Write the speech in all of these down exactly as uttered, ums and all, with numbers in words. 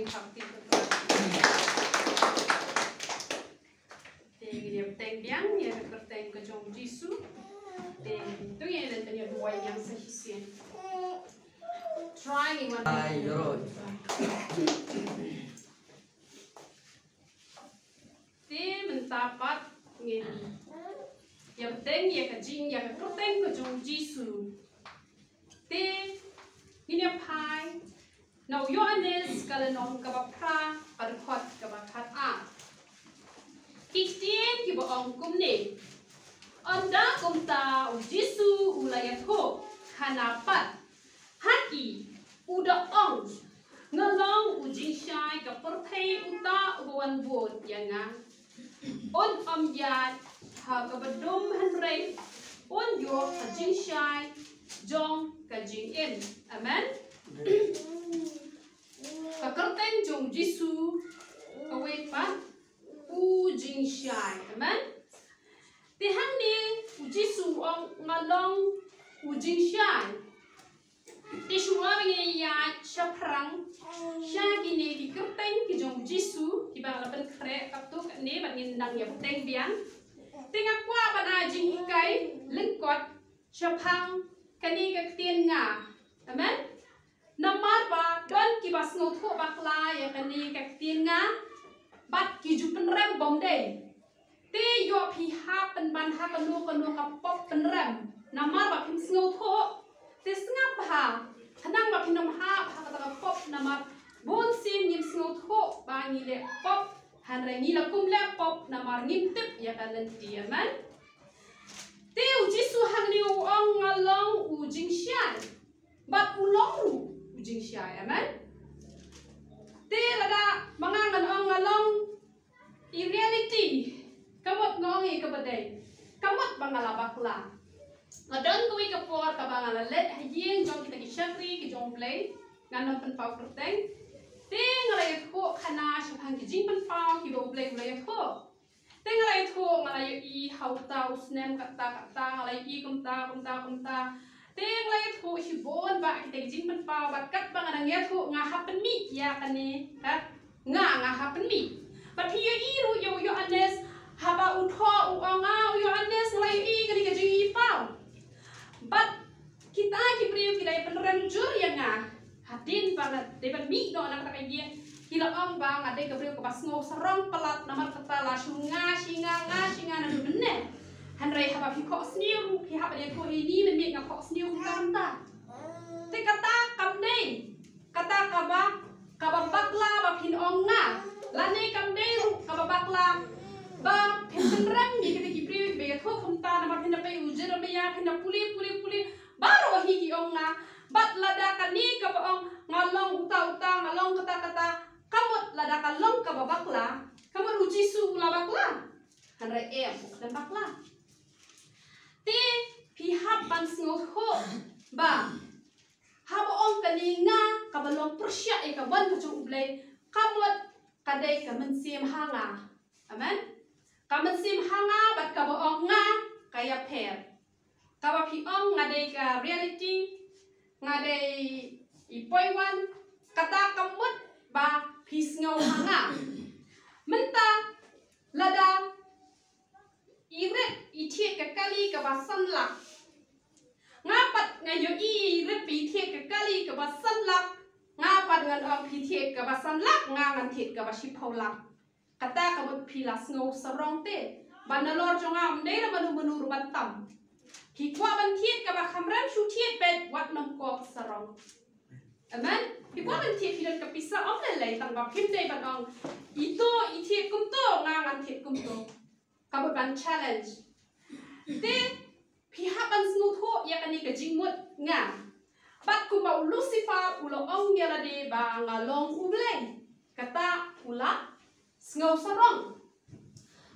Te ngin ïa bteng biang ïa ka kyrteng ka jong u Jisu. Te to ïa leh tang ïa duwai biang sa shisien. Try ngin wan. Ai, Lord. Te mynta pat ngin ïa bteng ïa ka jing ïa ka kyrteng ka jong u Jisu. Te ngin ïa phai na u Ïoannis ka lynnong kaba phra, ka dkhot kaba khatar. Ki ktien kiba ong kumne. Ynda kumta u Jisu u la ïathuh khana pat ha ki, u da ong, nga long u jingshai ka pyrthei, uta uba wan bud ïa nga un ym ïaid ha kaba dum, hynrei un ïoh ka jingshai jong ka jingim. Amen. Ka kyrteng jong u Jisu kawei pat u jingshai. Amen. Te hangne u Jisu u ong nga long u jingshai. Te shuwa ba ngin ïa shaphrang sha kine ki kyrteng ki jong u Jisu kiba nga la pynkhreh katto katne, bad ngin nang ïa bteng biang. Te nga kwah ban ai jinghikai lyngkot shaphang kane ka ktien nga. Amen. Namar ba don kiba sngewthuh bakla ïa kane ka ktien nga bad ki ju pynrem bym dei. Te ïoh phi hap pynban ha kano kano ka pop pynrem namar ba phim sngewthuh. Te sngap bha khnang ba phin ym hap ha kata ka pop namar bun sien ngim sngewthuh ba ngi leh pop, hynrei ngi la kum leh pop namar ngim tip ïa ka lynti. Amen. Te u Jisu hangne u ong nga long u jingshai. Bad u long ruh u jingshai. Amen. Te lada ma nga ngan ong nga long i reality, ka mut nga ong i kaba dei, ka mut ba nga la bakla. Nga don kawei ka por kaba nga la leit ha ïing jong kita ki shakri ki jong U Blei, ngan ym pynpaw kyrteng. Te nga la ïathuh khana shaphang ki jingpynpaw kiba U Blei u la ïathuh. Te nga la ïathuh, nga la ïohi ha uta u snem kata kata, nga la ïohi kumta kumta kumta. Te nga la ïathuh shibun bha kita ki jingpynpaw, bad katba nga dang ïathuh nga hap pynmih ïa kane, kat nga, nga hap pynmih. Bad phi ïohi ruh ïa u Ïoannis, haba u thoh u ong nga u Ïoannis, nga la ïohi kane ka jingïohipaw. Bad kita ki briew ki la ïa pynrem jur ïa nga. Hadien ba nga dei ban mih noh na kata ka ïing, ki la ong ba nga dei ka briew kaba sngew sarong palat, namar kata la shu nga shi nga, nga shi nga naduh mynne. Hynrei haba phi khohsniew ruh phi hap ban ïathuh ïa ini mynmiet nga khohsniew kumta kumta. Te kata kam dei kata kaba, kaba bakla ba phin ong nga. Lane kam dei ruh kaba bakla ba phin pynrem ïa kita ki briew kiba ïathuh kumta, namar phin da peit u Jeremiah, phin da pule pule pule baroh hi ki ong nga. Bad lada kane kaba ong nga long uta uta, nga long kata kata, ka mut lada ka long kaba bakla, ka mut u Jisu u la bakla? Hynrei em, u khlem bakla. Te phi hap ban sngewthuh ba haba ong kane nga kaba long pyrshah ïa ka mon ka jong U Blei, ka mut ka dei ka mynsiem ha nga. Amen. Ka mynsiem ha nga bad kaba ong nga ka ïapher. Kaba phi ong nga dei ka reality, nga dei i poi wan, kata ka mut ba phi sngew ha nga. Mynta lada i rit i thied ka kali kaba san lak, nga pat nga ïohi i rit ba i thied ka kali kaba san lak, nga pat ngan ong phi thied kaba san lak, nga ngan thied kaba shiphew lak. Kata ka mut phi la sngew sarong te. Ba nalor jong nga ym dei na mano mano ruh ban tam. Phi kwah ban thied kaba kham rem, shu thied beit, wat nym kop sarong. Amen. Phi kwah ban thied phi don ka pisa, ym lei lei, tang ba phim dei ban ong ito i thied kumto, nga ngan thied kumto. Ka mut ban challenge. Te phi hap ban sngewthuh ïa kane ka jingmut nga. Bad kumba u Lucifer u la ong ïa lade ba nga long U Blei, kata u la sngew sarong.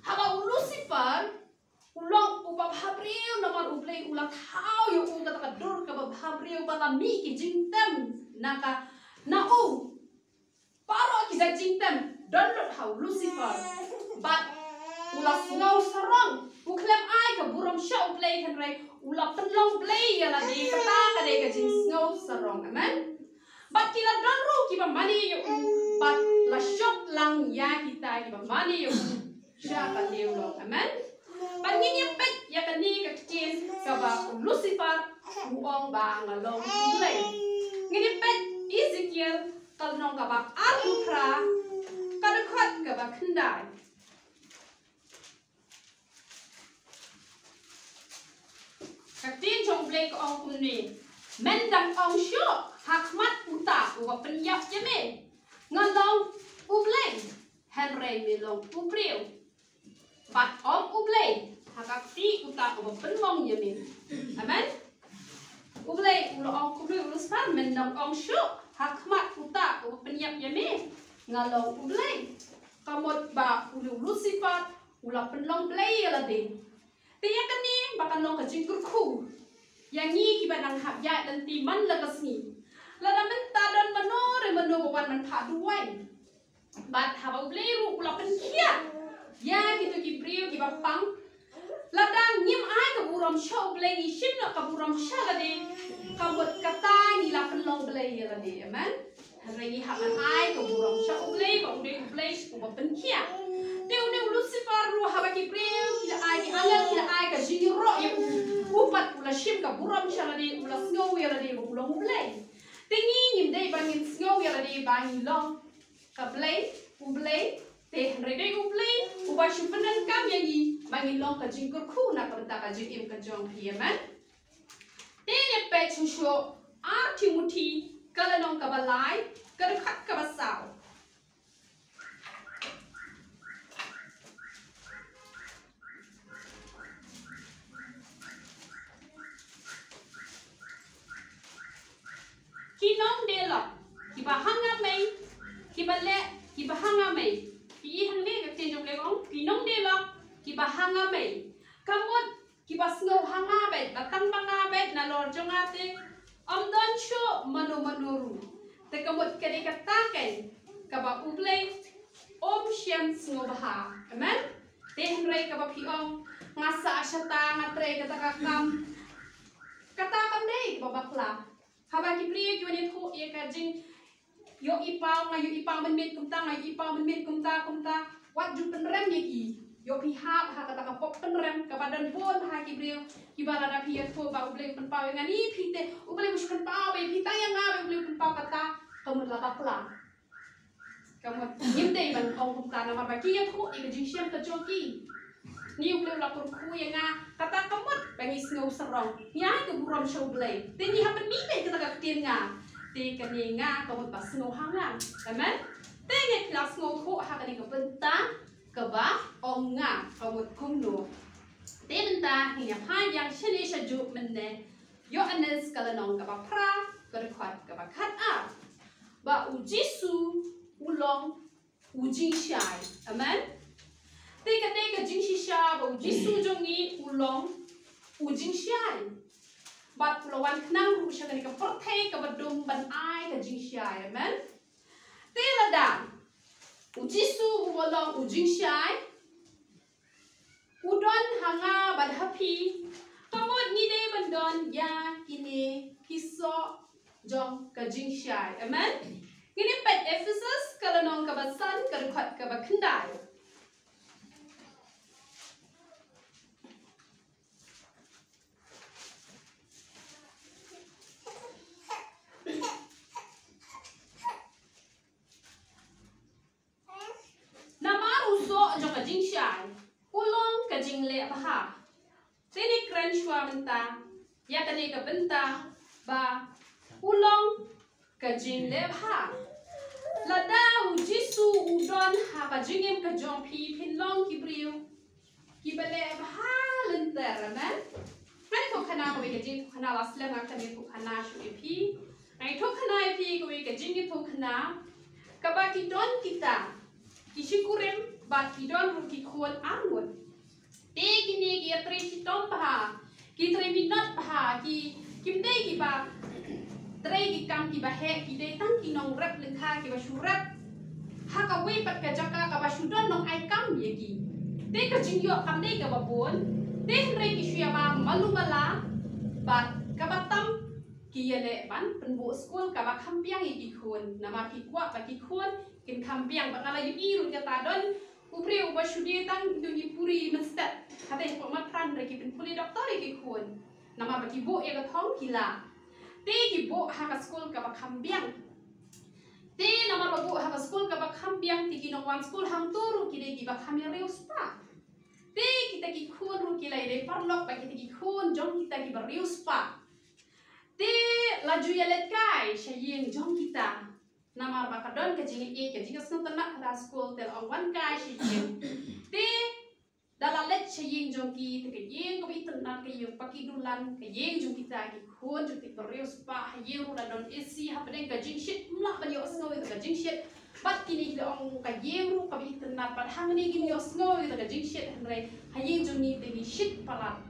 Haba u Lucifer u long uba bhabriew, namar U Blei u la thaw ïa u kata ka dur kaba bhabriew ba la mih ki jingtem na ka, na u. Baroh ki jait jingtem don lut ha u Lucifer. Bad u la sngew sarong, u khlem ai ka burom sha U Blei, hynrei u la pynlong blei ïa lade, kata ka dei ka jingsngew sarong. Amen. Bad ki la don ruh kiba mane ïa u, bad ïa kita kiba mane ïa u sha ka liang long. Amen. Bad ngin ïa peit ïa kane ka ktien kaba u Lucifer u ong ba nga long u Blei. Ngin ïa peit Ezekiel ka lynnong kaba arphew phra, ka dkhot kaba khyndai. Ka ktien jong U Blei ka ong kumne: Men dang ong shuh ha khmat uta uba pynïap ïa me, nga long U Blei, hynrei me long u briew. Bad ong U Blei ha ka kti uta uba pynlong ïa me. Amen. U Blei u la ong kumne, u Lucifer, men dang ong shuh ha khmat uta uba pynïap ïa me, nga long U Blei. Ka mut ba u Lucifer u la pynlong blei ïa lade. Te ïa kane ba kan long ka jingkyrkhu ïa ngi kiba nang hap ïaid lynti man la ka sngi. Lada mynta don mano re mano ba wan man phah duwai, bad haba U Blei ruh u la pynkhiah ïa kito ki briew kiba pang, lada ngim ai ka burom sha U Blei, ngi shim noh ka burom sha lade, ka mut kata ngi la pynlong blei ïa lade. Amen. Hynrei ngi hap ban ai ka burom sha U Blei ba u dei U Blei uba pynkhiah. Te une u Lucifer ruh, haba ki briew ki la ai, ki angel ki la ai ka jingïaroh ïa u, u pat u la shim ka burom sha lade, u la sngew ïa lade ba u long U Blei. Te ngi ngim dei ba ngin sngew ïa lade ba ngi long ka blei, U Blei. Te hynrei dei U Blei uba shu pyndonkam ïa ngi ba ngin long ka jingkyrkhu na ka bynta ka jingim ka jong phi. Amen. Te ngi peit shuh shuh Ar Timothi ka lynnong kaba lai, ka dkhot kaba saw. Ki nongdie lok kiba ha nga mei, kiba leh kiba ha nga mei. Ki i hangne ka ktien jong U Blei ka ong, ki nongdie lok kiba ha nga mei, ka mut kiba sngew ha nga beit, ba tang ba nga beit nalor jong nga te ym don shuh mano mano ruh. Te ka mut ka dei kata keiñ kaba U Blei um shym sngewbha. Amen. Te hynrei kaba phi ong, nga sah shata, nga trei kata ka kam, kata kam dei kaba bakla. Haba ki briew ki wan ïathuh ïa ka jingïohi paw, nga ïohi paw mynmiet kumta, nga ïohi paw mynmiet kumta, kumta. Wat ju pynrem ïa ki. Ïoh phi hap ha kata ka pop pynrem kaba don bun ha ki briew kiba lada phi ïathuh ba U Blei u pynpaw ïa nga, ni phi te, U Blei u shu pynpaw ba ïa phi, tang ïa nga ba U Blei u pynpaw kata. Ka mut la bakla. Ka mut ngim dei ban ong kumta namar ba ki ïathuh ïa ka jingshem ka jong ki. Ni U Blei u la kyrkhu ïa nga, kata ka mut ba ngi sngew sarong. Ngi ai ka burom sha U Blei. Te ngi hap ban mih beit kata ka ktien nga. Te kane nga ka mut ba sngew ha nga. Amen. Te ngi la sngewthuh ha kane ka bynta kaba ong nga ka mut kumno. Te mynta ngin ïa phai biang shane shajuh mynne. Ïoannis ka lynnong kaba phra, ka dkhot kaba khatar. Ba U Jisu u long u jingshai. Amen. Te kane ka jingshisha ba U Jisu jong ngi u long u jingshai. Bad u la wan khnang ruh sha kane ka pyrthei kaba dum ban ai ka jingshai. Amen. Te lada U Jisu u long u jingshai, u don ha nga bad ha phi, ka mut ngi dei ban don ïa kine ki soh jong ka jingshai. Amen. Ngin ïa peit Ephesus ka lynnong kaba san, ka dkhot kaba khyndai. Namar u soh jong ka jingshai u long ka jingleh bha. Te ngi kren shuwa mynta ïa kane ka bynta ba u long ka jingleh bha. Lada U Jisu u don ha ka jingim ka jong phi, phin long ki briew kiba leh bha lynter. Amen. Nga ïathuh khana kawei ka jingïathuh khana, la slem nga kane ïathuh khana shuh ïa phi. Nga ïathuh khana ïa phi kawei ka jingïathuh khana kaba ki don kita ki shikurim bad ki don ruh ki khun arngut. Te kine ki ïatrei shitom bha, ki trei minot bha, ki, kim dei kiba trei ki kam kiba heh, ki dei tang ki nongrep lyngkha kiba shu rep ha kawei pat ka jaka kaba shu don nongai kam ïa ki. Te ka jingïoh kam dei kaba bun, te hynrei ki shu ïa ba malu mala, bad kaba tam ki ïaleh ban pynbuh skul kaba kham biang ïa ki khun. Namar ki kwah ba ki khun kin kham biang, ba nga la ïohi ruh kata, don u briew uba shu die tang ïohi puri mynstep. Kata ïa ka mat pran re ki pynpule doktor ïa ki khun. Namar ba ki buh ïa ka thong ki lah. Te ki buh ha ka skul kaba kham biang. Te namar ba buh ha ka skul kaba kham biang te ki nongwan skul hangto ruh ki dei kiba kham ïa riewspah. Te kita ki khun ruh ki la ïadei paralok bad kita ki khun jong kita kiba riewspah. Te la ju ïaleit kai sha ïing jong kita. Namar ba ka don ka jingïeit, ka jingsngewtynnat ha skul, te la ong wan kai sha ïing. Te da la leit sha ïing jong ki, te ka ïing kaba itynnat, ka ïing ba ki dulan, ka ïing jong kita ki khun jong kita kiba riewspah. Ha ïing ruh la don A C, hapdeng ka jingshit ym lah ban ïohsngew ïa ka jingshit. Bad kine ki la ong ka ïing ruh kaba itynnat, bad hangne ngim ïohsngew ïa ka jingshit, hynrei ha ïing jong ngi te ngi shit palat.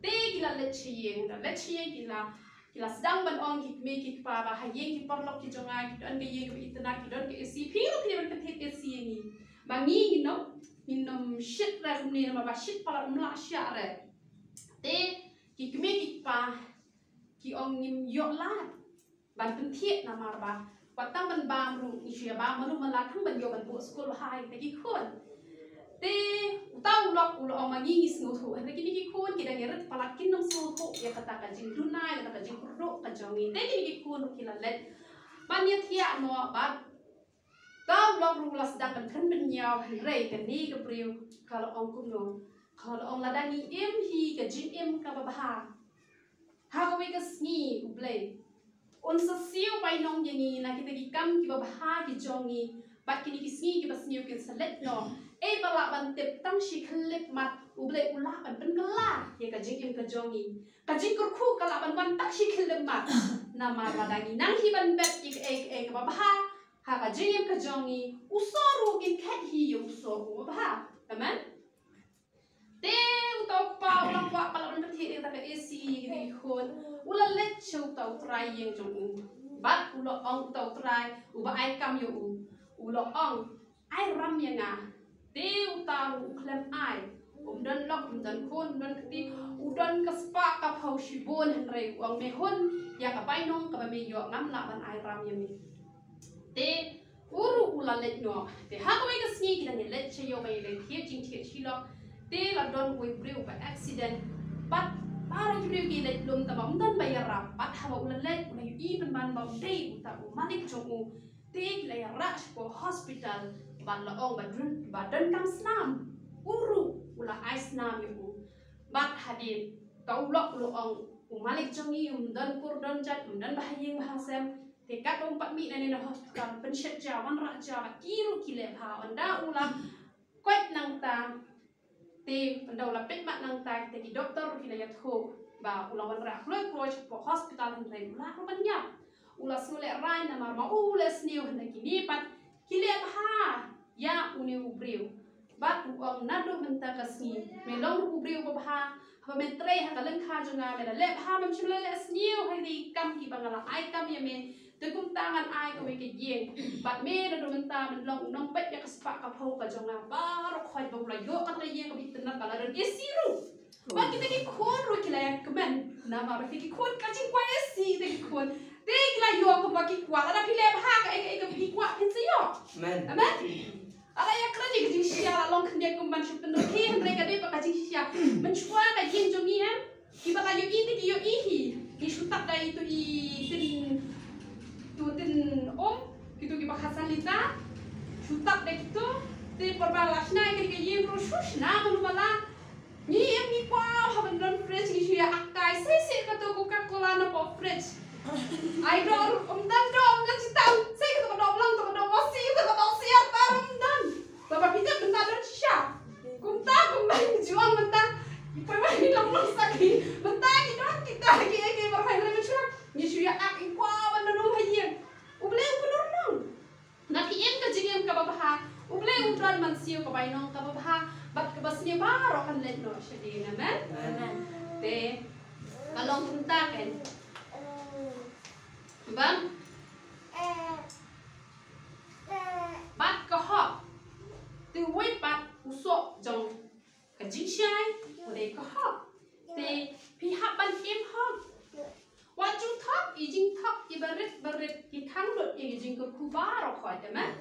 Te ki la leit sha ïing, da leit sha ïing ki la ki la sdang ban ong ki kmie ki kpa ba ha ïing ki paralok ki jong nga, ki don ka ïing kaba itynnat, ki don ka A C, phi ruh phi dei ban pynthied A C ïa ngi. Ba ngi ngin ym, ngin ym shit re kumne, namar ba shit palat ym lah shuh re. Te ki kmie ki kpa ki ong ngim ïoh lad ban pynthied namar ba wat tang ban bam ruh ngi shu ïa bam malu mala tang ban ïoh ban buh skul ha ïa kita ki khun. Te uta u lok u la ong ma ngi ngi sngewthuh, hynrei kine ki khun ki dang ïarit palat, kin ym sngewthuh ïa kata ka jingduna, ïa kata ka jingkyrduh ka jong ngi. Te kine ki khun ruh ki la leit ban ïathiah noh bad uta u lok ruh u la sdang ban kren bynñiaw, hynrei kane ka briew ka la ong kumno, ka la ong lada ngi im hi ka jingim kaba bha, ha kawei ka sngi U Blei un sa siew bainong ïa ngi na kita ki kam kiba bha ki jong ngi, bad kine ki sngi kiba sniew kin sa leit noh. Ei ba lah ban tip, tang shi khyllipmat U Blei u lah ban pynkylla ïa ka jingim ka jong ngi. Ka jingkyrkhu ka lah ban wan tang shi khyllipmat. Namar lada ngi nang hi ban bet ïa kaei kaei kaba bha ha ka jingim ka jong ngi, u soh ruh u kin khet hi ïa u soh uba bha. Amen. Te uta u kpa u la kwah palat ban pynthied ïa kata ka A C ïa ki khun. U la leit sha uta u trai ïing jong u. Bad u la ong uta u trai uba ai kam ïa u, u la ong, ai ram ïa nga. Te uta ruh u khlem ai. Um don lok, um don khun, um don kti, u don ka spah ka phew shibun, hynrei u ong, me hun ïa ka bainong kaba me ïoh, ngam lah ban ai ram ïa me. Te u ruh u la leit noh. Te ha kawei ka sngi ki dang ïaleit sha ïew ban ïaleit thied jingthied shilok. Te la don uwei u briew ba accident. Bad baroh ki briew ki leit lum, tangba ym don ba ïarap. Bad haba u la leit u la ïohi pynban ba u dei uta u malik jong u. Te ki la ïarah sha ka hospital. Bad la ong ba don, ba donkam snam. U ruh u la ai snam ïa u. Bad hadien uta u lok u la ong, u malik jong ngi um don kur don jait, um don ba ha ïing ba ha sem. Te katba um pat mih nangne na hospital, pynshet ja, wanrah ja, ba ki ruh ki leh bha. Ynda u la koit nangta, te ynda u la peit mat nangta, te ki doktor ruh ki la ïathuh ba u la wanrah kloi kloi sha ka hospital, hynrei u la ruh ban ïap. U la sngewlehrain namar ma u u leh sniew, hynrei kine pat ki leh bha ïa une u briew. Bad u ong, naduh mynta ka sngi me long ruh u briew ba bha. Haba me trei ha ka lyngkha jong nga me la leh bha, mem shym la leh sniew ha ki kam kiba nga la ai kam ïa me. Te kumta ngan ai kawei ka ïing. Bad me naduh mynta men long u nongpeit ïa ka spah ka phew ka jong nga. Baroh khoit ba u la ïoh kata ka ïing kaba itynnat ba la don A C ruh. Ba kita ki khun ruh ki la ïa kmen. Namar ba kita ki khun ka jingkwah A C kita ki khun. Te ki la ïoh kumba ki kwah. Lada phi leh bha kaei kaei kaba phi kwah phin sa ïoh. Amen. Amen. Ala ïa kren ïa ka jingshisha la long khyndiat kumban shu pyndonkam, hynrei ka dei ba ka jingshisha. Mynshuwa ka ïing jong ngi em, kiba la ïohi te ki ïohi hi. Ngi shu tap da itu i tin, tu tin um, kitu kiba khatsan lita. Shu tap da kitu, te por ba la shna ïa ka ïing ruh shu shna malu mala. Ngi im ngi kwah ha ban don fridge, ngi shu ïa ak kai. Sei sei kato Coca-Cola na pdeng fridge. Ai doh, um don doh, um don jitang. Sei kato ka doh blang, to ka doh mosi, to ka doh siar, ta um don. Ba ba phi tip mynta don shisha. Kumta kumba ngi ju ong mynta. Ngi poi ba ngi long long saki. Mynta ngi don kita ki, ki, ki ba hai re mynshwa. Ngi shu ïa ak, ngi kwah ban don um ha ïing. U Blei u pynurlong. Na phi im ka jingim kaba bha, U Blei u don ban siew ka bainong kaba bha, bad kaba sniew baroh kan leit noh shadien. Amen. Amen. Te ka long kumta kan. Bad, bad ka hok. Te uwei pat u soh jong ka jingshai u dei ka hok. Te phi hap ban im hok. Wat ju thok i Amen.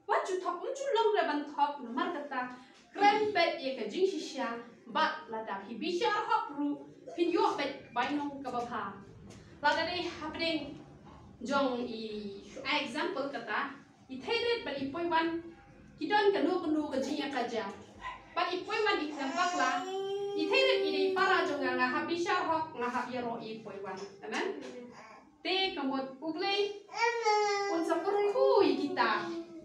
Wat ju thok, um ju long re ban thok, namar kata kren beit ïa ka jingshisha, bad lada phi bishar hok ruh phin ïoh beit bainong kaba bha. Lada dei hapdeng jong i, example kata, i Thairit bad i Poiwan ki don kano kano ka jingïakajia. Bad i Poiwan i khlem bakla, i Thairit i dei para jong nga, nga hap bishar hok, nga hap ïaroh ïa i Poiwan. Amen. Te ka mut U Blei un sa kyrkhu ïa kita,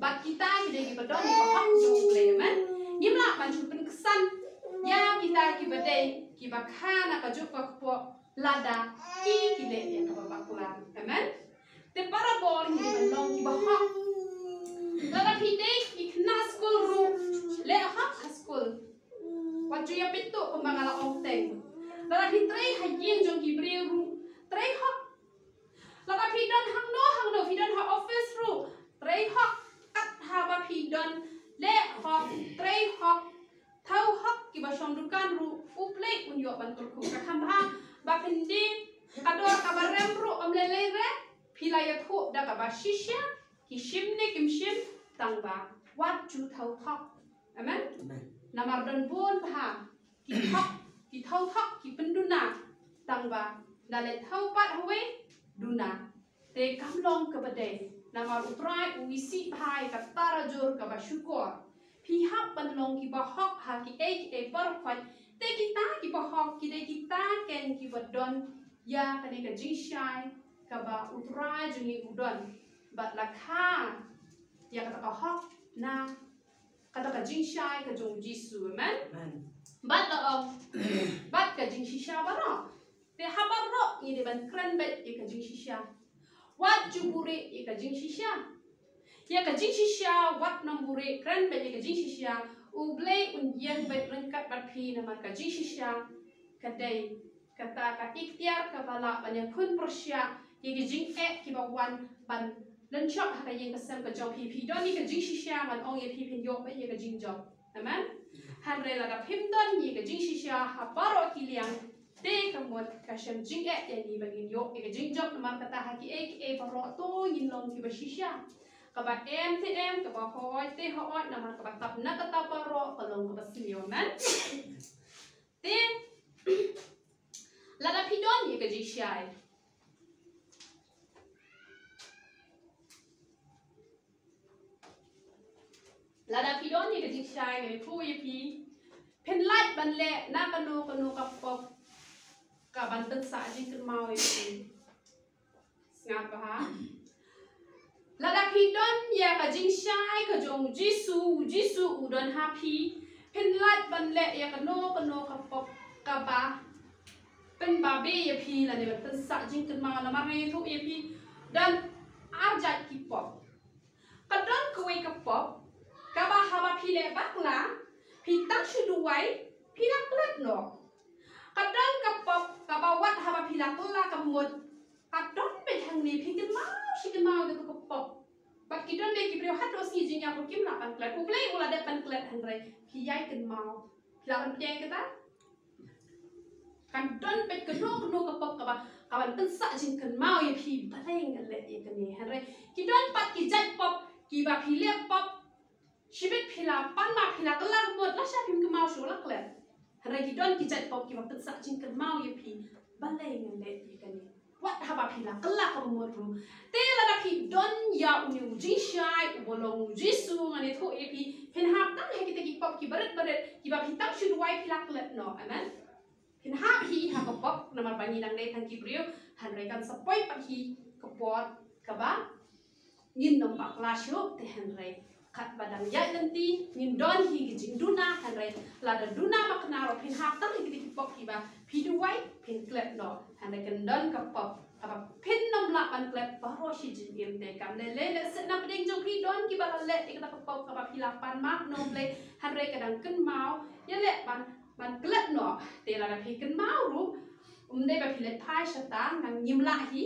bad kita ki dei kiba don ïa ka hok jong U Blei. Amen. Ngim lah ban shu pynksan ïa kita kiba dei kiba kha na kajuh ka kpoh lada ki ki leh ïa kaba bakla. Amen. Te para bor ngi dei ban long kiba hok. Lada phi dei i khynnah skul ruh, leh hok ha skul. Wat ju ïapynduh kumba nga la ong teng. Lada phi trei ha ïing jong ki briew ruh, trei hok. Lada phi don hangno hangno, phi don ha office ruh, trei hok. Kat haba phi don, leh hok, trei hok, thew hok. Kiba shong dukan ruh U Blei un ïoh ban kyrkhu. Ka kham bha ba phin dei ka dor kaba rem ruh, ym lei lei re phi la ïathuh da kaba shisha, ki shim ne kim shim, tang ba wat ju thew hok. Amen. Amen. Namar don bun bha ki thok, ki thew thok, ki pynduna, tang ba da leit thew pat hawei, duna. Te kam long kaba dei, namar U Trai u isih bha ïa ka tarajur kaba shukor. Phi hap ban long kiba hok ha kiei kiei baroh khoit. Te kita kiba hok ki dei kita keiñ kiba don ïa kane ka jingshai kaba U Trai jong ngi u don. Bad la kha ïa kata ka hok na kata ka jingshai ka jong U Jisu, amen? Amen. Bad la ong, bad ka jingshisha baroh. Te ha baroh ngi dei ban kren beit ïa ka jingshisha. Wat ju buhrieh ïa ka jingshisha. Ïa ka jingshisha, wat nym buhrieh, kren beit ïa ka jingshisha. U Blei un ïeng beit ryngkat bad phi namar ka jingshisha ka dei kata ka iktiar kaba lah ban ïakhun pyrshah ïa ki jingeh kiba wan ban lynshop ha ka ïing ka sem ka jong phi. Phi don ïa ka jingshisha, ngan ong ïa phi, phin ïoh beit ïa ka jingjop. Amen. Hynrei lada phim don ïa ka jingshisha ha baroh ki liang, te ka mut ka shem jingeh ïa ngi ba ngin ïoh ïa ka jingjop. Namar kata ha kiei kiei baroh to ngin long kiba shisha. Kaba em te em, kaba hooid te hooid, namar kaba tap na kata baroh ka long kaba sniew. Amen. Te lada phi don ïa ka jingshai, lada phi don ïa ka jingshai, ngan ïathuh ïa phi, phin lait ban leh na kano kano ka pop ka ban pynsah jingkynmaw ïa phi. Sngap bha. Lada phi don ïa ka jingshai ka jong U Jisu, U Jisu u don ha phi, phin lait ban leh ïa kano kano ka pop kaba pynbabe ïa phi lane ban pynsah jingkynmaw. Namar nga ïathuh ïa phi, don ar jait ki pop. Ka don kawei ka pop kaba haba phi leh bakla, phi tang shu duwai, phi la klet noh. Ka don ka pop kaba wat haba phi la kylla ka mut, ka don beit hangne, phi kynmaw shi kynmaw ïa kato ka pop. Bad ki don beit ki briew haduh sngi jingïap ruh kim lah ban klet. U Blei u la dep ban klet, hynrei phi ïai kynmaw. Phi lah ban pdiang kata? Kan don beit kano kano ka pop kaba, kaban pynsah jingkynmaw ïa phi, balei nga leh ïa kane. Hynrei ki don pat ki jait pop kiba phi leh pop, shibit phi la pan ma phi la kylla ka mut, lashai phim kynmaw shuh, la klet. Hynrei ki don ki jait pop kiba pynsah jingkynmaw ïa phi, balei nga leh ïa kane. Wat haba phi la kylla ka mut ruh. Te lada phi don ïa une u jingshai uba long U Jisu, ngan ïathuh ïa phi, phin hap tang ha kita ki pop kiba rit ba rit, kiba phi tang shu duwai phi la klet noh. Amen. Phin hap hi ha ka pop, namar ba ngi dang dei tang ki briew, hynrei kan sa poi pat hi ka por kaba ngin nym bakla shuh. Te hynrei katba dang ïaid lynti ngin don hi ki jingduna, hynrei lada duna makna ruh phin hap tang ha kita ki pop kiba phi duwai phin klet noh. Hynrei kan don ka pop kaba phin nym lah ban klet baroh shi jingim. Te kam lei lei lehse napdeng jong phi don kiba la leh ïa kata ka pop kaba phi la pan ma na U Blei, hynrei ka dang kynmaw ïaleh ban, ban klet noh. Te lada phi kynmaw ruh, ym dei ba phi leit phai shata, ngim lah hi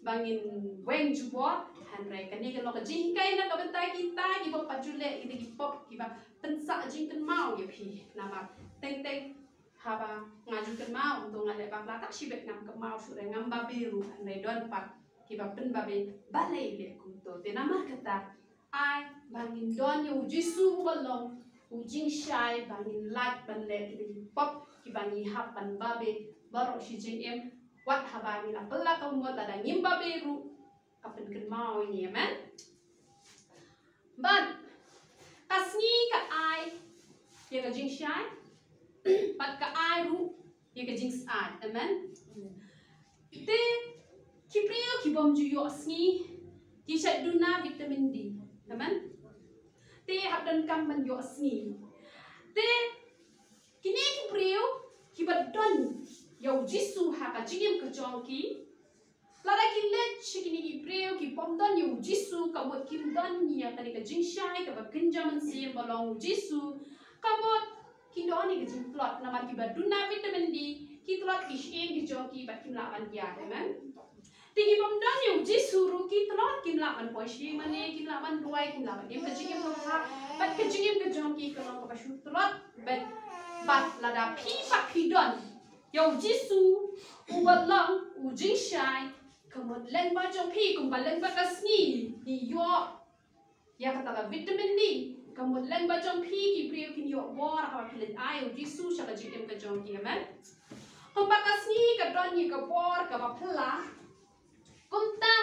ba ngin weng jubor. Hynrei kane ka long ka jinghikai na ka bynta kita kiba pat ju leh ïa kita ki pop kiba pynsah jingkynmaw ïa phi. Namar teng teng haba nga ju kynmaw, to nga leh bakla, tang shibit ngam kynmaw shuh re, ngam babe ruh, hynrei don pat kiba pynbabe, balei leh kumto. Te namar kata Ai ba ngin don ïa u Jisu uba long u jingshai ba ngin lait ban leh ïa ki pop kiba ngi hap ban babe baroh shi jingim, wat haba ngi la pynlait ka mut lada ngim babe ruh ka pynkynmaw ïa ngi. Amen. Bad ka sngi ka ai ïa ka jingshai bad ka ai ruh ïa ka jingsyaid. Amen. Te ki briew ki bym ju ïoh sngi ki shait duna vitamin D. Amen. Te hap donkam ban ïoh sngi. Te kine ki briew kiba don ïa u Jisu ha ka jingim ka jong ki, lada ki leit sha kine ki briew ki bym don ïa u Jisu, ka mut kim don ïa kane ka jingshai kaba kynja mynsiem ba long u Jisu, ka mut ki don ïa ka jingtlot namar kiba duna vitamin D, ki tlot ki shyieng ki jong ki bad kim lah ban ïaid. Amen. Te ki bym don ïa u Jisu ruh ki tlot, kim lah ban poi shyieng mane, kim lah ban duwai, kim lah ban im ka jingim kaba bha, bad ka jingim ka jong ki ka long kaba shu tlot. Bad, bad lada phi pat phi don ïa u Jisu uba long u jingshai, ka mut lyngba jong phi kumba lyngba ka sngi ngi ïoh ïa kata ka vitamin D, ka mut lyngba jong phi ki briew kin ïoh bor haba phi leit ai u Jisu sha ka jingim ka jong ki. Amen. Kumba ka sngi ka don ïa ka bor kaba phylla, kumta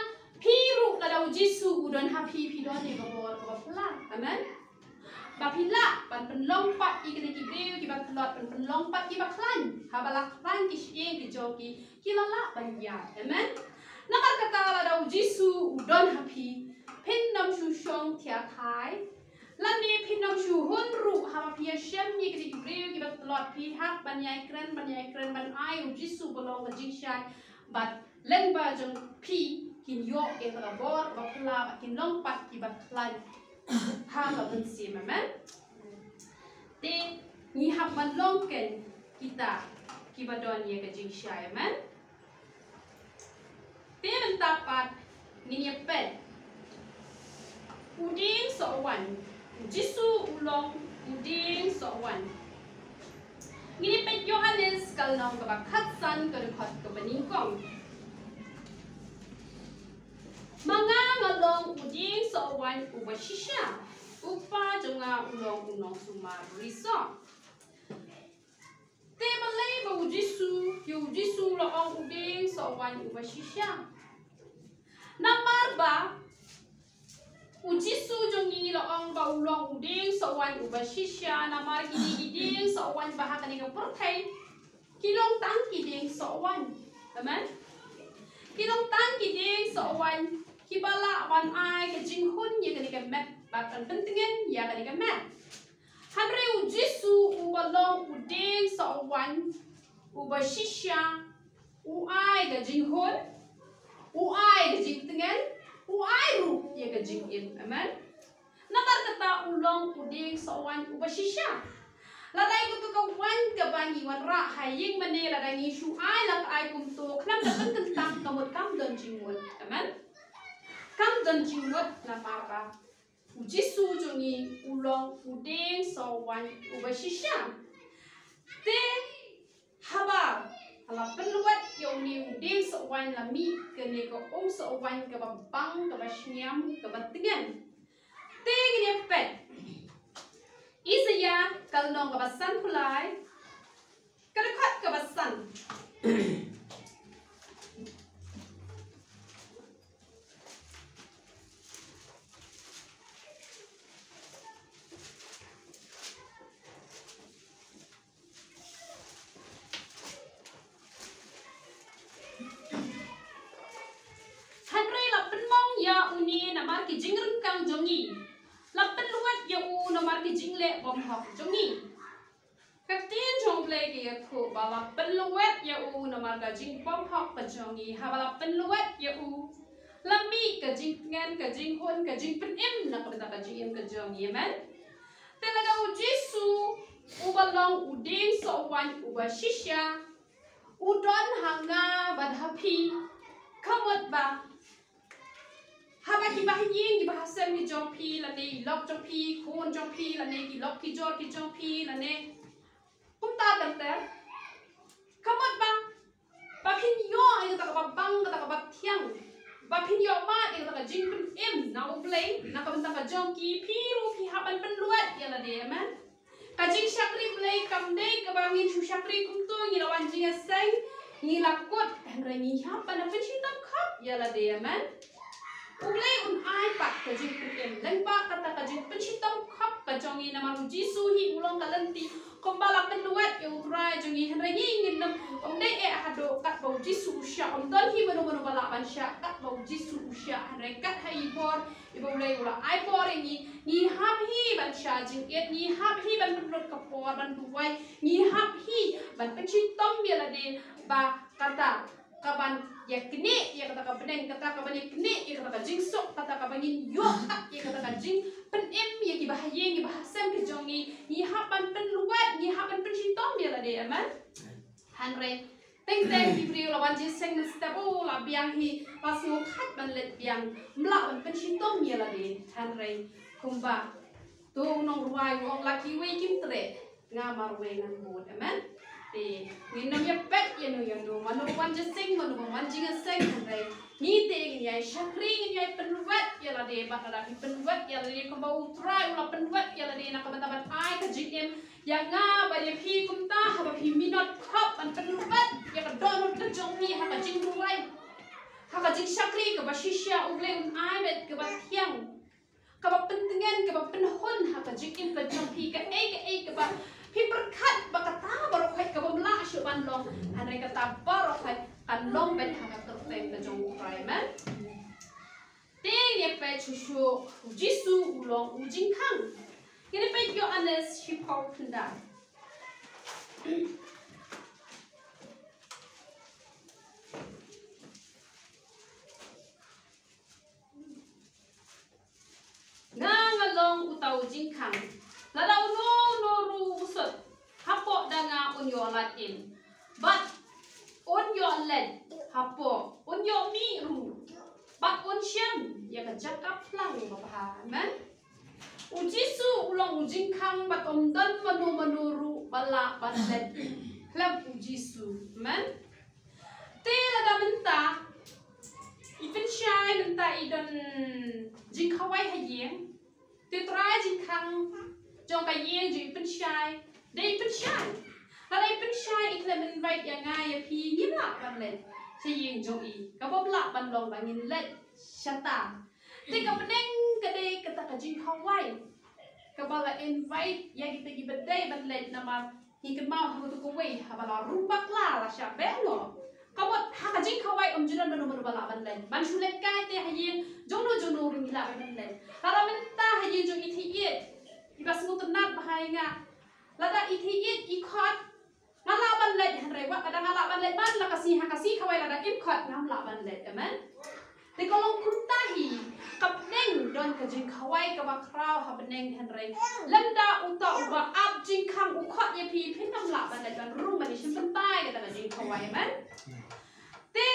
phi ruh lada u Jisu u don ha phi, phi don ïa ka bor kaba phylla. Amen. Ba phi lah ban pynlong pat ïa kine ki briew kiba tlot, ban pynlong pat kiba khlaiñ, haba la khlaiñ ki shyieng ki jong ki, ki la lah ban ïaid. Amen. Namar kata lada u Jisu u don ha phi, phin ym shu shong thiah thai, lane phin ym shu hun ruh haba phi ïashem ïa kine ki briew kiba tlot, phi hap ban ïai kren, ban ïai kren, ban ai u Jisu ba long ka jingshai, bad lyngba jong phi kin ïoh ïa ka bor ba phylla, bad kin long pat kiba khlaiñ ha ka mynsiem. Amen. Te ngi hap ban long ken kita kiba don ïa ka jingshai. Amen. Te mynta pat ngin ïa peit u dieng sohwaiñ. U Jisu u long u dieng sohwaiñ. Ngin ïa peit Ïohannes ka lynnong kaba khatsan, ka dkhot kaba nyngkong. Ma nga nga long u dieng sohwaiñ uba shisha. U Kpa jong nga u long u nongsumar risoh. Te balei ba u Jisu, ïa u Jisu la ong u dieng sohwaiñ uba shisha? Namar ba u Jisu jong ngi la ong ba u long u dieng sohwaiñ uba shisha, namar kine ki dieng sohwaiñ ba ha kane ka pyrthei ki long tang ki dieng sohwaiñ. Amen. Ki long tang ki dieng sohwaiñ kiba lah ban ai ka jinghun ïa kane ka met bad ban pyntngen ïa kane ka met. Hynrei u Jisu uba long u dieng sohwaiñ uba shisha, u ai ka jinghun, u ai ka jingtngen, u ai ruh ïa ka jingim. Amen. Namar kata u long u dieng sohwaiñ uba shisha. Lada ïa kato ka waiñ kaba ngi wanrah ha ïing mane, lada ngi shu ai la ka ai kumto, khlem da pynkyntang, ka mut kam don jingmut. Amen. Kam don jingmut namar ba u Jisu jong ngi u long u dieng sohwaiñ uba shisha. Te haba la pynlwet ïa une u dieng sohwaiñ, la mih kane ka um sohwaiñ kaba bang, kaba shngiam, kaba tngen. Te ngin ïa peit Isaïah ka lynnong kaba sanphew lai, ka dkhot kaba san. Hynrei la pynmong ïa une namar ki jingryngkang jong ngi, la pynlwet ïa u namar ki jingleh bymhok jong ngi. Ka ktien jong U Blei ka ïathuh ba la pynlwet ïa u namar ka jingbymhok ka jong ngi. Haba la pynlwet ïa u, la mih ka jingtngen, ka jinghun, ka jingpynim na ka bynta ka jingim ka jong ngi. Amen. Te lada u Jisu uba long u dieng sohwaiñ uba shisha u don ha nga bad ha phi, ka mut ba haba kiba ha ïing kiba ha sem ki jong phi, lane i lok jong phi, khun jong phi, lane ki lok ki jor ki jong phi, lane kumta ter ter, ka mut ba ba phin ïoh ïa kata kaba bang, kata kaba thiang, ba phin ïoh mad ïa kata ka jingpynim na U Blei na ka bynta ka jong ki, phi ruh phi hap ban pynluid ïa lade, amen. Ka jingshakri Blei kam dei kaba ngin shu shakri kumto ngi la wan jingïaseng, ngi la kut, hynrei ngi hap ban pynshitom khop ïa lade, amen. U Blei un ai pat ka jingpynim lyngba kata ka jingpynshitom khop ka jong ngi, namar U Jisu hi u long ka lynti kumba la pynluid ïa U Trai jong ngi, hynrei ngi ngin nym, ym dei eh haduh katba U Jisu u shah, ym don hi mano mano ba lah ban shah katba U Jisu u shah, hynrei kat ha i bor iba U Blei u la ai bor ïa ngi, ngi hap hi ban shah jingit, ngi hap hi ban pynlut ka por ban duwai, ngi hap hi ban pynshitom ïa lade, ba kata kaban ïa knieh ïa kata ka bneng, kata kaban ïa knieh ïa kata ka jingsuk, kata kaban ngin ïoh kat ïa kata ka jingpynim ïa kiba ha ïing, kiba ha sem ki jong ngi, ngi hap ban pynluid, ngi hap ban pynshitom ïa lade, amen. Hynrei teng teng ki briew la wan jingïaseng mynstep, u la biang hi, la sngewkhait ban leit biang, ym lah ban pynshitom ïa lade, hynrei kumba to u nongrwai u ong, la kiwei kim treh, nga marwei ngan bud, amen. Te ngin nym ïa peit ïa no ïa no, mano ba wan jingïaseng, mano ba wan jingïaseng, hynrei ngi te ngin ïa shakri, ngin ïa pynwit ïa lade, bad lada phi pynwit ïa lade kumba U Trai u la pynwit ïa lade na ka bynta ban ai ka jingim ïa nga bad ïa phi, kumta haba phi minot khop ban pynwit ïa ka dohnud ka jong phi ha ka jingduwai, ha ka jingshakri kaba shisha, U Blei un ai beit kaba thiang, kaba pyntngen, kaba pynhun ha ka jingim ka jong phi, kaei kaei kaba phi pyrkhat ba kata baroh khoit ka bym lah shuh ban long, hynrei kata baroh khoit kan long beit ha ka kyrteng ka jong U Trai, amen. Te ngin ïa peit shuh shuh, U Jisu u long u jingkhang. Ngin ïa peit Ïoannis shiphew khyndai. Nga, nga long uta u jingkhang. Lada uno uno ruh u sut hapoh da nga, un ïoh lad im, bad un ïoh leit hapoh, un ïoh mih ruh, bad un shem ïa ka jaka phlang babha. Amen. U Jisu u long u jingkhang bad ym don mano mano ruh ba lah ban leit khlem U Jisu. Amen. Te lada mynta i pynshai, mynta i don jingkhawai ha ïing, te u trai jingkhang jong ka ïing jong i pynshai, dei i pynshai. Lada i pynshai, i khlem invite ïa nga ïa phi, ngim lah ban leit sha ïing jong i. Kaba ym lah ban long ba ngin leit shata. Te ka bneng ka dei kata ka jingkhawai kaba la invite ïa kita kiba dei ban leit, namar ngi kynmaw ha kato kawei, haba la rung bakla la shah beh noh. Ka mut ha ka jingkhawai ym ju don mano mano ba lah ban leit. Ban shu leit kai te ha ïing jong no jong no ruh ngi lah ban leit. Lada mynta ha ïing jong i Theiïeit, iba sngewtynnat bha ïa nga, lada i Theiïeit i khot, nga lah ban leit, hynrei wat lada nga lah ban leit man la ka sngi ha ka sngi khawai, lada im khot ngam lah ban leit. Amen. Te ka long kumta hi, ka bneng don ka jingkhawai kaba khraw ha bneng, hynrei lymda uta uba ap jingkhang u khot ïa phi, phin ym lah ban leit ban rung ban ïashim bynta ïa kata ka jingkhawai. Amen. Te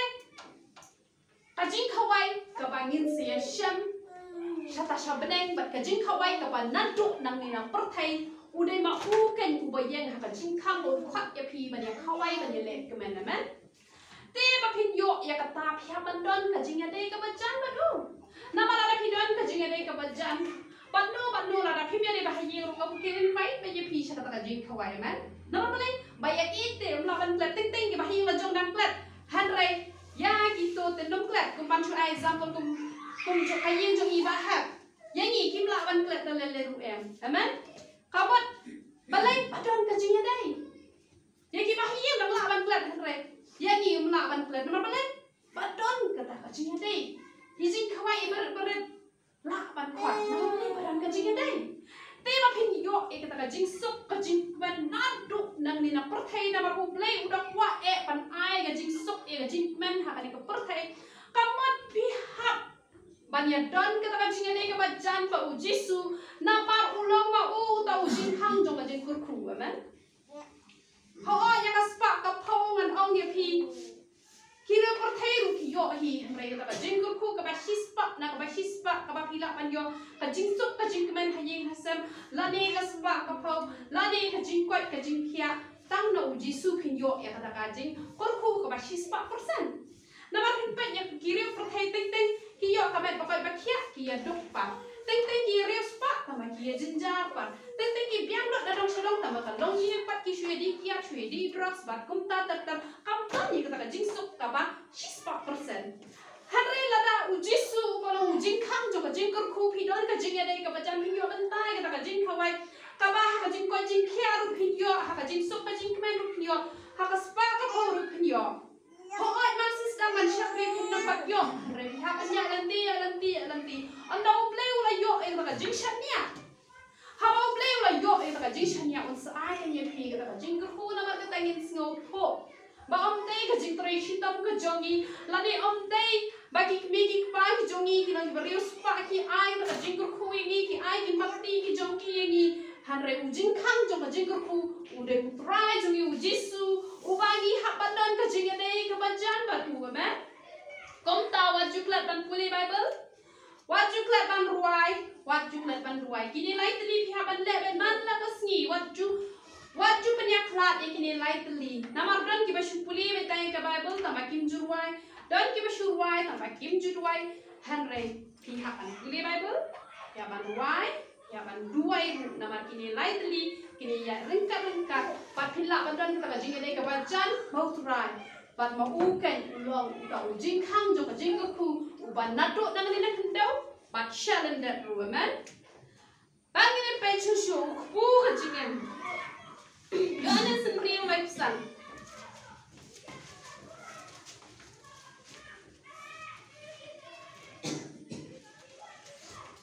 ka jingkhawai kaba ngin sa ïashem shata sha bneng bad ka jingkhawai kaba naduh nangne na pyrthei, u dei ma u keiñ uba ïeng ha ka jingkhang ba u khot ïa phi ban ïakhawai ban ïaleh kmen. Amen. Te ba phin ïoh ïa kata phi hap ban don ka jingïadei kaba jan bad u. Namar lada phi don ka jingïadei kaba jan bad no bad no, lada phim ïadei bha ha ïing ruh, ka bun ki invite beit ïa phi sha kata ka jingkhawai. Amen. Namar balei? Ba ïa ki te ym lah ban klet, teng teng kiba ha ïing la jong dang klet. Hynrei ïa kito te ym klet. Kum ban shu ai example kum, kum jong ka ïing jong i Bah Hep. Ïa ngi kim lah ban klet da lei lei ruh em. Amen. Ka mut balei? Ba don ka jingïadei. Ïa kiba ha ïing dang lah ban klet, hynrei ïa ngi ym lah ban klet. Namar balei? Ba don kata ka jingïadei. I jingkhawai i barit barit lah ban khot namar ba don ka jingïadei. Te ba phin ïoh ïa kata ka jingsuk ka jingkmen naduh nangne na pyrthei, namar U Blei u da kwah eh ban ai ka jingsuk ïa ka jingkmen ha kane ka pyrthei. Ka mut phi hap ban ïadon kata ka jingïadei kaba jan bad U Jisu, namar u long ma u uta u jingkhang jong ka jingkyrkhu. Amen. Hooid, ïa ka spah ka phew ngan ong ïa phi, ki riew pyrthei ruh ki ïoh hi, hynrei kata ka jingkyrkhu kaba shispah na kaba shispah kaba phi lah ban ïoh, ka jingsuk ka jingkmen ha ïing ha sem, lane ka spah ka phew, lane ka jingkoit ka jingkhiah, tang na U Jisu phin ïoh ïa kata ka jingkyrkhu kaba shispah percent. Namar phin peit ïa ki riew pyrthei teng teng ki ïoh ka met ba koit ba khiah, ki ïa duk pat. Teng teng ki riew spah tangba ki ïa jynjar pat. Teng teng ki biang lut na dong sha dong tangba ka longïing pat, ki shu ïa dih kiad, shu ïa dih drugs bad kumta ter ter. Kam don ïa kata ka jingsuk kaba shispah percent. Hynrei lada u Jisu u ba long u jingkhang jong ka jingkyrkhu, phi don ka jingïadei kaba jan, phin ïoh bynta ïa kata ka jingkhawai, kaba ha ka jingkoit jingkhiah ruh phin ïoh, ha ka jingsuk ka jingkmen ruh phin ïoh, ha ka spah ka phew ruh phin ïoh. Hooid, man shisdang man shakri phin nang pat ïoh. Hynrei phi hap ban ïaid lynti, ïaid lynti, ïaid lynti. Ynda U Blei u la ïoh ïa kata ka jingshaniah, haba U Blei u la ïoh ïa kata ka jingshaniah, un sa ai ïa phi kata ka jingkyrkhu. Namar kata ngin sngewthuh ba ym dei ka jingtrei shitom ka jong ngi, lane ym dei ba ki kmie ki kpa ki jong ngi, ki long ki briew spah, ki ai kata ka jingkyrkhu ïa ngi, ki ai ki mapti ki jong ki ïa ngi. Hynrei u jingkhang jong ka jingkyrkhu u dei U Trai jong ngi U Jisu, uba ngi hap ban don ka jingïadei kaba jan bad u. Amen. Kumta wat ju klet ban pule Baibl. Wat ju klet ban rwai, wat ju klet ban rwai. Kine lai tylli phi hap ban leh beit man la ka sngi. Wat ju, wat ju pynïakhlad ïa kine lai tylli. Namar don kiba shu pule beit tang ïa ka Baibl tangba kim ju rwai. Don kiba shu rwai tangba kim ju rwai. Hynrei phi hap ban pule Baibl, ïa ban rwai, ïa ban duwai ruh, namar kine lai tylli kine ïa ryngkat ryngkat. Bad phin lah ban don kata ka jingïadei kaba jan bad U Trai. Bad ma u keiñ u long uta u jingkhang jong ka jingkyrkhu, uba naduh nangne na khyndew bad sha lyndet ruh. Amen. Ba ngin ïa peit shuh shuh u kpu ka jingim. Ïoannis hynriew, laiphew san.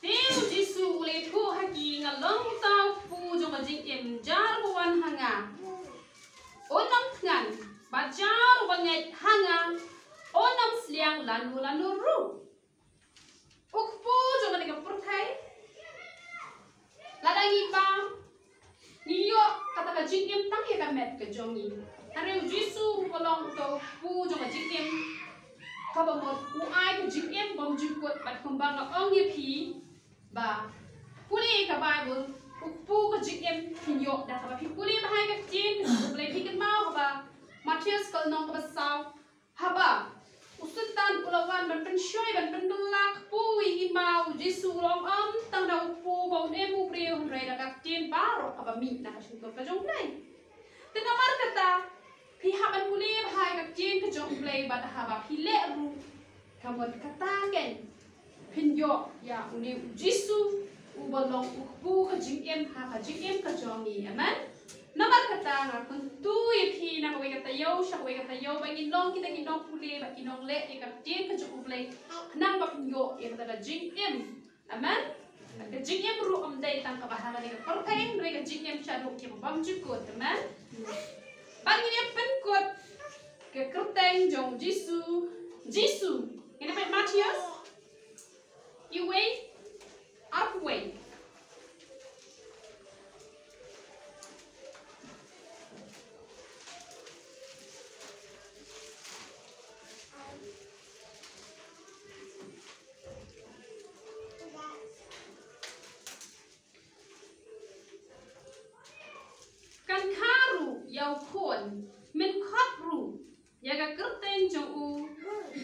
Te u Jisu u la ïathuh ha ki, nga long uta u kpu jong ka jingim, jar uba wan ha nga un ym thngan, bad jar uba ngeit ha nga un ym sliang lano lano ruh. U kpu jong kane ka pyrthei, lada ngi bam, ngi ïoh kata ka jingim tang ïa ka met ka jong ngi. Hynrei u Jisu uba long uta u kpu jong ka jingim, kaba mut u ai ka jingim bymjukut. Bad kumba nga ong ïa phi ba pule ïa ka Baibl, u kpu ka jingim phin ïoh da kaba phi pule bha ïa ka ktien ka jong U Blei. Phi kynmaw haba Mathaios ka lynnong kaba saw, haba u Soitan u la wan ban pynshoi, ban pynkylla kpu ïa i ma, u Jisu u la ong, ym tang da u kpu ba un im u briew, hynrei da ka ktien baroh kaba mih na ka shyntur ka jong U Blei. Te namar kata phi hap ban pule bha ïa ka ktien ka jong U Blei, bad haba phi leh ruh, ka mut kata keiñ phin ïoh ïa une u Jisu uba long u kpu ka jingim ha ka jingim ka jong ngi. Amen. Namar kata nga kyntu ïa phi na kawei ka taïew sha kawei ka taïew ba ngin long kita ki nongpule bad ki nongleh ïa ka ktien ka jong U Blei, khnang ba phin ïoh ïa kata ka jingim. Amen. Ka jingim ruh ym dei tang kaba ha kane ka pyrthei, hynrei ka jingim shaduh kiba bymjukut. Amen. Bad ngin ïa pynkut ka kyrteng jong u Jisu. Jisu. Ngin ïa peit Mathaios. Iwei, arphew wei. Kan kha ruh ïa u khun, men khot ruh ïa ka kyrteng jong u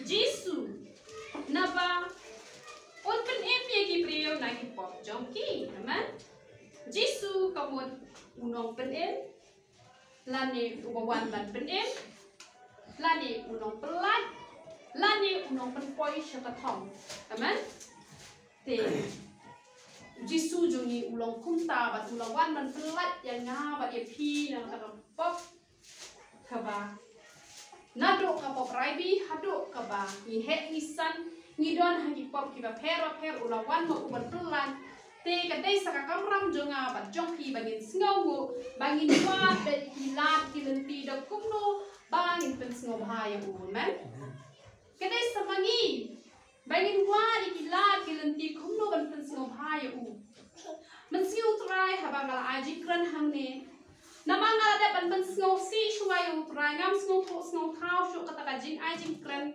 Jisu, naba un pynim ïa ki briew na ki pop jong ki. Amen. Jisu ka mut u nongpynim, lane uba wan ban pynim, lane u nongpyllait, lane u nongpynpoi sha ka thong. Amen. Te u Jisu jong ngi u long kumta, bad u la wan ban pyllait ïa nga bad ïa phi na kata ka pop kaba, naduh ka pop raibi haduh kaba ngi heh ngi san, ngi don ha ki pop kiba pher ba pher, u la wan ma u ban pyllait. Te ka dei sa ka kamram jong nga bad jong phi ba ngin sngewnguh, ba ngin wad da ki lad ki lynti da kumno ba ngin pynsngewbha ïa u. Amen. Ka dei sa ma ngi ba ngin wad ïa ki lad ki lynti kumno ban pynsngewbha ïa u. Mynsngi U Trai, haba nga la ai jingkren hangne, namar nga la dep ban pynsngewsih shuwa ïa U Trai, ngam sngewthuh sngewthaw shuh kata ka jingai jingkren.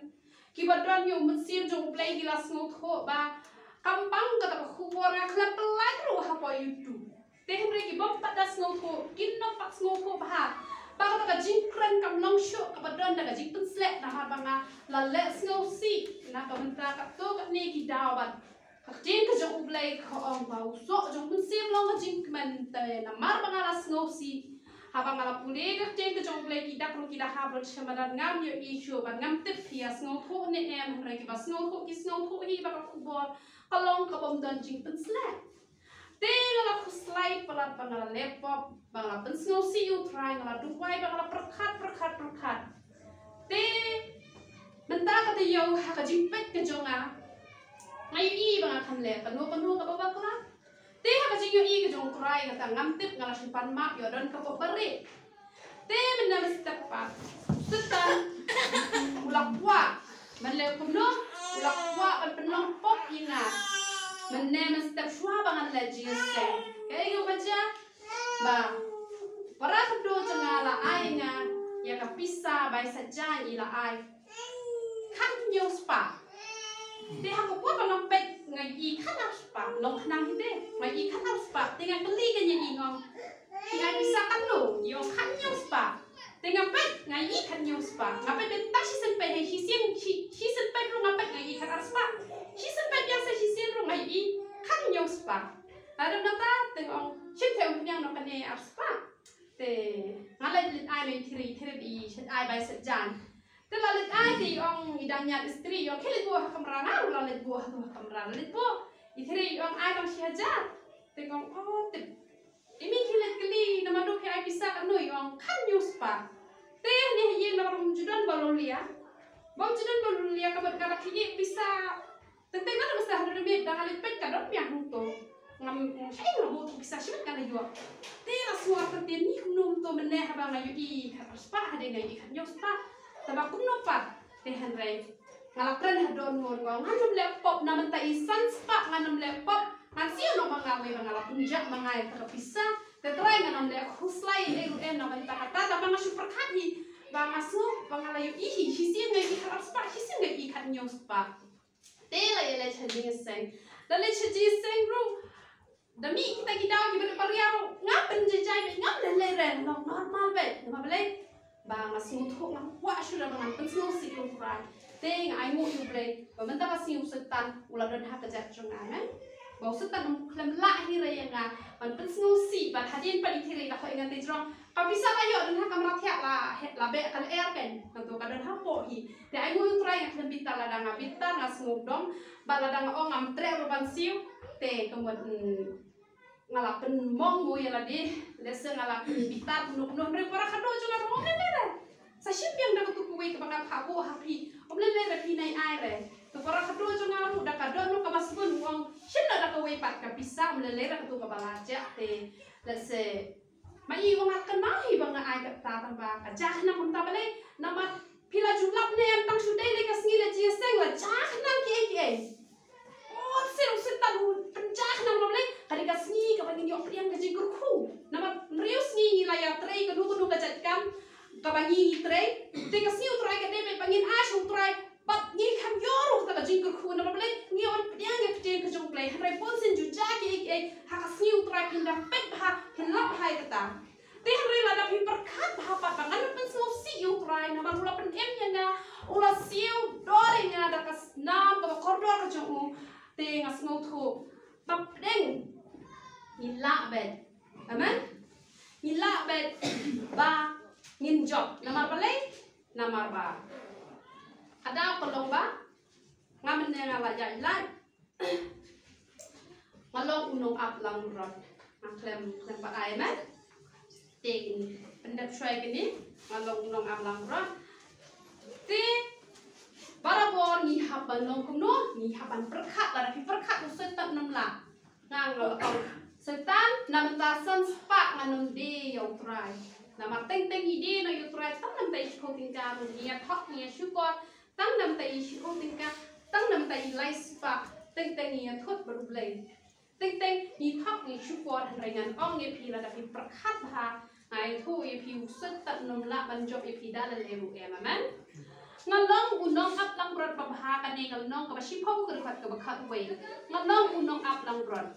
Kiba don ïa u Mynsiem jong U Blei ki la sngewthuh ba kam pang kata ka khubor, nga khlem pyllait ruh hapoh YouTube. Te hynrei ki bym pat da sngewthuh, kin ym pat sngewthuh bha ba Kata ka jingkren kam long shuh kaba don da ka jingpynsleh namar ba nga la leh sngewsih na ka bynta katto katne ki daw bad ka ktien ka jong U Blei ka ong ba u soh jong u mynsiem long ka jingkmen. Te namar ba nga la sngewsih, haba nga la pule ka ktien ka jong U Blei ki dak ruh ki la hap lut sha madan, ngam ïohi shuh bad ngam tip phi ïa sngewthuh ne em, hynrei kiba sngewthuh ki sngewthuh hi ba ka khubor ka long ka bym don jingpynsleh. Te nga la khuslai palat ba nga la leh pop, ba nga la pynsngewsih ïa U Trai, nga la duwai, ba nga la pyrkhat pyrkhat pyrkhat. Te mynta ka taïew ha ka jingpeit ka jong nga, nga ïohi ba nga kham leh kano kano kaba bakla. Te ha ka jingïohi ka jong U Trai kata ngam tip nga la shu pan map ïoh don ka pop bari. Te mynne mynstep pat Soitan u la kwah. Mynne kumno u la kwah ban pynlong pop ïa nga. Mynne mynstep shuwa ba ngan leh jingïaseng, kaei kaba jia? Ba para khadduh jong nga la ai ïa nga ïa ka pisa bai saitjaiñ, i la ai khathynñiew spah. Te ha ka por ba nga peit nga ïohi khatar spah, long khnang hi te, nga ïohi khatar spah. Te nga kylli kane ïa i, nga ong, phi ai pisa katno? I ong khathynñiew spah. Te nga peit nga ïohi khathynñiew spah. Nga peit beit tang shisien peit, hei shisien, shi- shisien peit ruh nga peit nga ïohi khatar spah. Shisien peit biang sa shisien ruh nga ïohi khathynñiew spah. Lada nangta te nga ong, shim te, ym pdiang noh kane ar spah. Te nga leit leit ai ma i Thiri, i Thiri i leit ai bai saitjaiñ. Te la leit ai te i ong, i dang ñiad istri, i ong khie leit buh ha kamra. Nga ruh la leit buh ha tu ha kamra, la leit buh. I Thiri i ong ai tang shi hajar. Te nga ong o tip. I mi khie leit kylli namar du phi ai pisa katno, i ong khathynñiew spah. Te hangne ha ïing namar bym ju don ba lawlia, bym ju don ba lawlia, ka mut ka la khie pisa. Teng teng na ka masa haduh mynmiet da nga leit peit ka don biang hangto. Ngam shai nga buh pisa, shimet nga la ïoh. Te la sngew artatien, ni kumno kumto mynne haba nga ïohi khatar spah hadien nga ïohi khathynñiew spah. Tangba kumno pat te hynrei nga la kren ha don ngan ong ngan ym leh pop, na mynta i san spah ngan ym leh pop. Ngan siew noh ma nga wei ba nga la pynjah ma nga ïa kata ka pisa. Te Trai ngan ym leh khuslai ei ruh em na mynta kata, tangba nga shu pyrkhat hi ba nga sngew ba nga la ïohi hi, shisien nga ïohi khatar spah, shisien nga ïohi khathynñiew spah. Te la ïa leit sha jingïaseng. Da leit sha jingïaseng ruh, da mih kita ki daw kiba rit ba ria ruh, nga pynjai jai beit, ngam lei lei re, long normal beit. Namar balei? Ba nga sngewthuh, nga kwah shuh ba ngan pynsngewsih ïa U Trai. Te nga ainguh ïa U Blei ba mynta ka sngi u Soitan u la don ha ka jaka jong nga, amen. Ba u Soitan um khlem lah hi re ïa nga ban pynsngewsih. Bad hadien pat i Thiri la khot ïa nga, te jrong ka pisa la ïoh don ha kamra thiah, la he- la beh ka lyer, kan nangto ka don hapoh hi. Te ainguh ïa U Trai nga khlem bitar, lada nga bitar nga sngewdom. Bad lada nga ong ngam treh ruh ban siew, te ka mut, mm, nga la pynmong mo ïa lade. Lehse nga la bitar kumno kumno, hynrei para khadduh jong nga ruh ym lei lei re. Sa shim biang da katu kawei kaba nga phah buh ha phi, ym lei lei re, phi nai ai re. Te para khadduh jong nga ruh da ka don ruh kaba sbun, u ong shim noh da kawei pat ka pisa, ym lei lei re katu kaba la jah. Te lehse ma i ong nga kynmaw hi ba nga ai kata, tangba ka jia khnang. Kumta balei? Namar phi la ju lap ne em, tang shu dei lei ka sngi leit jingïaseng la jia khnang kiei kiei. O, sir, u Soitan u pynjah khnang, namar balei? Ka dei ka sngi kaba ngin ïoh pdiang ka jingkyrkhu. Namar hynriew sngi ngi la ïatrei kano kano ka jait kam kaba ngi trei. Te ka sngi U Trai ka dei beit ba ngin ai sha U Trai bad ngi khlem ïoh ruh kata ka jingkyrkhu. Namar balei? Ngi wan pdiang ïa ka ktien ka jong U Blei, hynrei bunsien ju jia kiei kiei. Ha ka sngi U Trai phin da peit bha, phin lap bha ïa kata. Te hynrei lada phi pyrkhat bha pat ba ngan pynsngewsih ïa U Trai namar u la pynim ïa nga, u la siew dor ïa nga da ka snam kaba kordor ka jong u. Te nga sngewthuh ba pdeng ngi lah beit. Amen. Ngi lah beit ba ngin jop. Namar balei? Namar ba ka daw ka long ba nga mynne nga la ïaid lait. Nga long u nongap langbrot. Nga khlem, khlem pat ai, amen. Te kine pyndep shwa kine, nga long u nongap langbrot. Te barabor ngi hap ban long kumno, ngi hap ban pyrkhat, lada phi pyrkhat u Soitan um lah. Nga nga la ong, Soitan, na mynta san spah ngan ym die ïa U Trai. Namar teng teng ngi die noh ïa U Trai, tang na mynta i shiphew tyngka ngi ïa thok ngi ïa shukor. Tang na mynta i shiphew tyngka, tang na mynta i lai spah, teng teng ngi ïa thut bad U Blei. Teng teng ngi thok ngi shukor. Hynrei ngan ong ïa phi, lada phi pyrkhat bha, nga ïathuh ïa phi u Soitan um lah ban jop ïa phi da lei lei ruh em, amen. Nga long u nongap langbrot babha, kane ka lynnong kaba shiphew, ka dkhot kaba khatwei. Nga long u nongap langbrot.